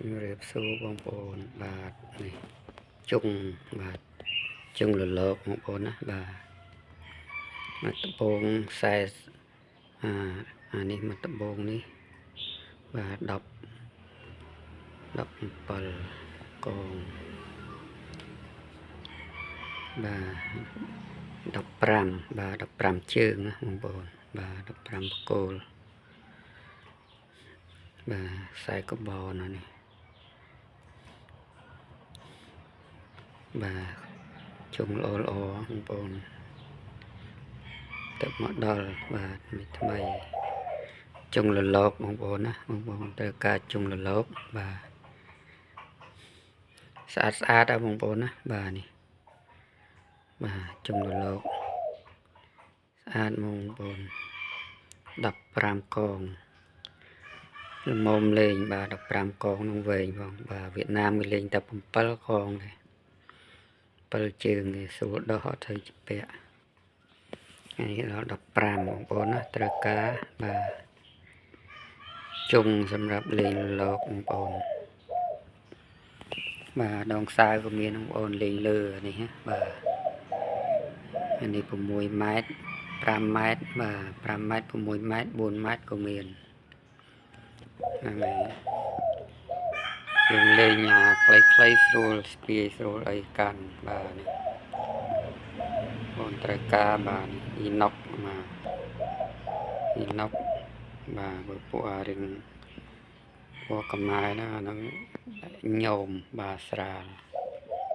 ជំរាបសួរបងប្អូនបាទនេះជុងបាទជុងលលកបងប្អូនណាបាទមកដបង40អានេះមកដបងនេះបាទ10 17កងបាទ15បាទ15ជើងណាបងប្អូនបាទ15បកគោលបាទខ្សែកបណានេះបាទជុងល្អល្អបងប្អូនទៅមកដល់បាទថ្មីជុងលលកបងប្អូនណាបងប្អូនត្រូវការជុងលលកបាទស្អាតស្អាតហើយបងប្អូនណាបាទនេះបាទជុងលលកស្អាតបងប្អូន15កងល្មមលេងបាទ15កងនឹងវែងផងបាទវៀតណាមគេលេងតែ7កងទេ7ជើងគេស្រួលដោះអត់ត្រូវជពាក់ថ្ងៃនេះដល់15បងប្អូនណាត្រូវការបាទជុងសម្រាប់លេងលកបងប្អូនបាទដងខ្សែក៏មានបងប្អូនលេងលើនេះណាបាទអានេះ6ម៉ែត្រ5ម៉ែត្របាទ5ម៉ែត្រ6ម៉ែត្រ4ម៉ែត្រក៏មានហ្នឹងហើយយើងលេងអាខ្លីៗស្រួលស្ពាយស្រួលអីកាន់បាទនេះបងត្រូវការបាទអ៊ីណុកបាទអ៊ីណុកបាទបើពួកអារិនពួកខ្មែរណាអាហ្នឹងញោមបាទស្រាល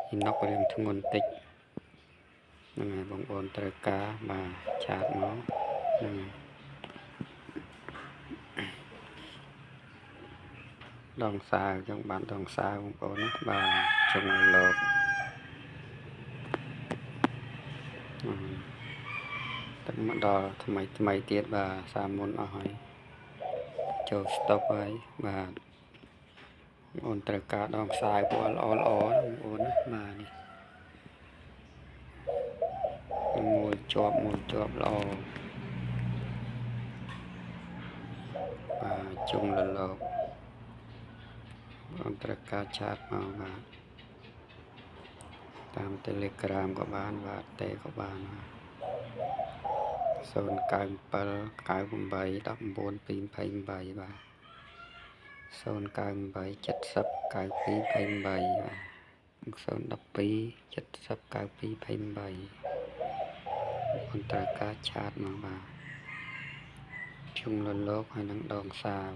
អ៊ីណុករៀងធ្ងន់តិចហ្នឹងហើយបងប្អូនត្រូវការបាទឆាតមកហ្នឹងដងសាវចឹងបានដងសាវបងប្អូនណាបាទជុងលោកទឹកមកដល់ថ្មីថ្មីទៀតបាទសាមុនអស់ហើយចូលស្តុបហើយបាទបងប្អូនត្រូវការដងខ្សែពួកល្អល្អបងប្អូនណាបាទនេះមួយជាប់មួយជាប់ល្អបាទជុងលលកបងត្រូវការឆាតមកបាទតាម Telegram ក៏បានបាទទេក៏បានបាទ097 98 19 228បាទ098 70 92 28បាទ012 70 92 28បងត្រូវការឆាតមកបាទជុងលលកហើយនឹងដងសាវ